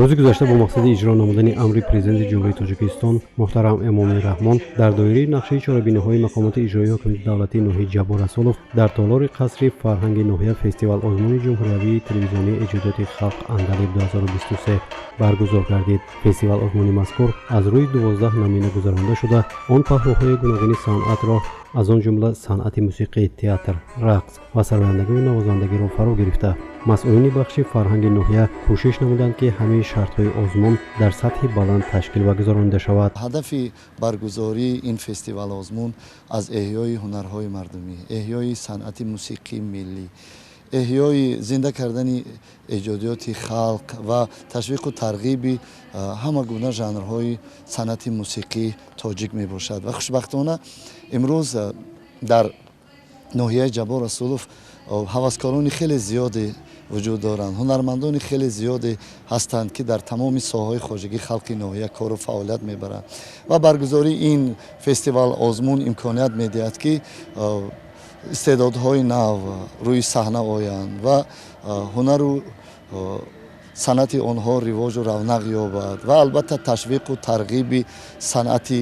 Рӯзи гузашта бо мақсади иҷро намудани амри Президенти Ҷумҳурии Тоҷикистон муҳтарам Эмомалӣ Раҳмон дар доираи нақшаи чорабиниҳои мақомоти иҷроии ҳокимияти давлатии ноҳияи Ҷаббор Расулов дар толори қасри фарҳанги ноҳия фестивал озмуни ҷумҳуриявии телевизионии эҷодиёти халқ Андалеб 2023 баргузор гардид. Фестивал озмуни мазкур аз рӯи 12 намина гузаронда шуда, он паҳлӯҳои гуногуни санъатро, аз он ҷумла санъати мусиқӣ, театр, рақс ва сарояндагию навозандагиро фаро гирифта, масъулини бахши фарҳанги ноҳия кӯшиш намуданд, ки ҳамаи шартҳои озмун дар сатҳи баланд ташкил ва гузаронида шавад. Ҳадафи баргузории ин фестивал озмун аз эҳёи ҳунарҳои мардумӣ, эҳёи санъати мусиқии миллӣ, эҳёи зинда кардани эҷодиёти халқ ва ташвиқу тарғиби ҳама гуна жанрҳои санъати мусиқии тоҷик мебошад. Ва хушбахтона имрӯз дар ноҳияи Ҷаббор Расулов ҳаваскорони хеле зиёде вуҷуд доранд, ҳунармандони хеле зиёде ҳастанд, ки дар тамоми соҳаҳои хоҷагии халқи ноҳия кору фаъолият мебаранд. Ва баргузории ин фестивал озмун имконият медиҳад, ки истеъдодҳои нав рӯи саҳна оянд ва ҳунару санъати онҳо ривоҷу равнақ ёбад ва албатта ташвиқу тарғиби санъати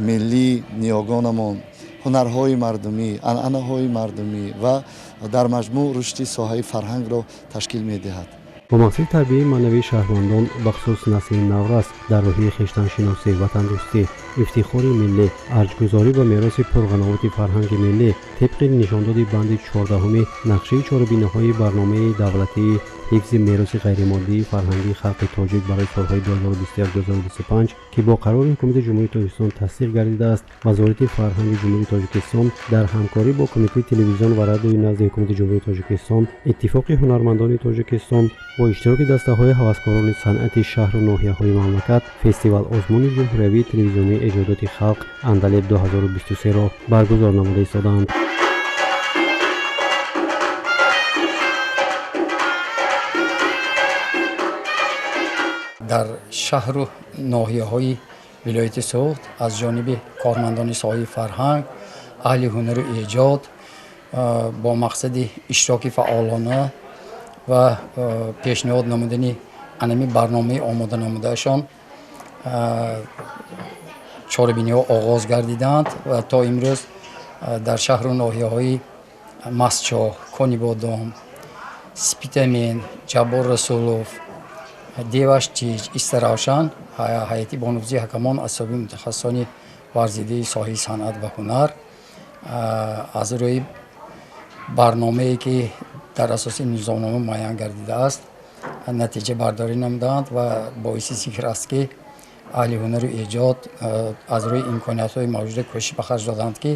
миллии ниёгонамон, ҳунарҳои мардумӣ, анъанаҳои мардумӣ ва дар маҷмӯъ рушди соҳаи фарҳангро ташкил медиҳад. Бо мақсади тарбияи маънавии шаҳрвандон, бахусус насли наврас, дар рӯҳияи хештаншиносӣ, ватандӯстӣ, ифтихори миллӣ, арҷгузорӣ ба мероси пурғановати фарҳанги миллӣ, тибқи нишондоди банди 14-уми нақшаи чорабиниҳои барномаи давлатии ҳифзи мероси ғайримоддии фарҳангии халқи тоҷик барои солҳои 2021-2025, ки бо қарори Ҳукумати Ҷумҳурии Тоҷикистон тасдиқ гардидааст, Вазорати фарҳанги Ҷумҳурии Тоҷикистон дар ҳамкорӣ бо Кумитаи телевизион ва радиои назди Ҳукумати Ҷумҳурии Тоҷикистон, Иттифоқи ҳунармандони Тоҷикистон бо иштироки дастаҳои ҳаваскорони санъати шаҳру ноҳияҳои мамлакат фестивал озмуни ҷумҳуриявии телевизионии эҷодиёти халқ Андалеб 2023-ро баргузор намуда истодаанд. Дар шаҳру ноҳияҳои вилояти Суғд аз ҷониби кормандони соҳаи фарҳанг, аҳли ҳунару эҷод бо мақсади иштироки фаъолона ва пешниҳод намудани анами барномаи омода намудаашон чорабиниҳо оғоз гардиданд ва то имрӯз дар шаҳру ноҳияҳои Мастчоҳ, Конибодом, Спитамен, Ҷаббор Расулов, Деваштич, Истаравшан ҳайати бонуфузи ҳакамон аз ҳисоби мутахассисони варзидаи соҳаи санъат ва ҳунар аз рӯи барномае, ки дар асоси низомнома муайян гардидааст, натиҷа бардорӣ намуданд. Ва боиси зикр аст, ки аҳли ҳунару эҷод аз рӯи имкониятҳои мавҷуда кӯшиш ба харҷ доданд, ки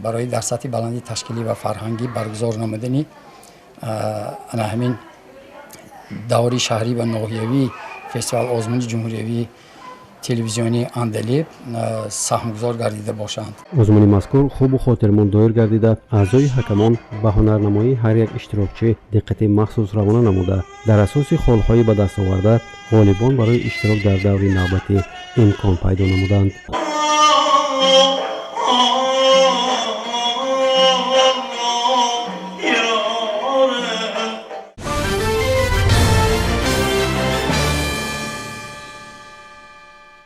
барои дар сатҳи баланди ташкилӣ ва фарҳангӣ баргузор намудани ана ҳамин даври шаҳрӣ ва ноҳиявии фестивал озмуни ҷумҳуриявии телевизионии Андалеб саҳмгузор гардида бошанд. Озмуни мазкур хубу хотирмон доир гардида, аъзои ҳакамон ба ҳунарнамоии ҳар як иштирокчӣ диққати махсус равона намуда, дар асоси холҳои ба даст оварда ғолибон барои иштирок дар даври навбатӣ имкон пайдо намуданд.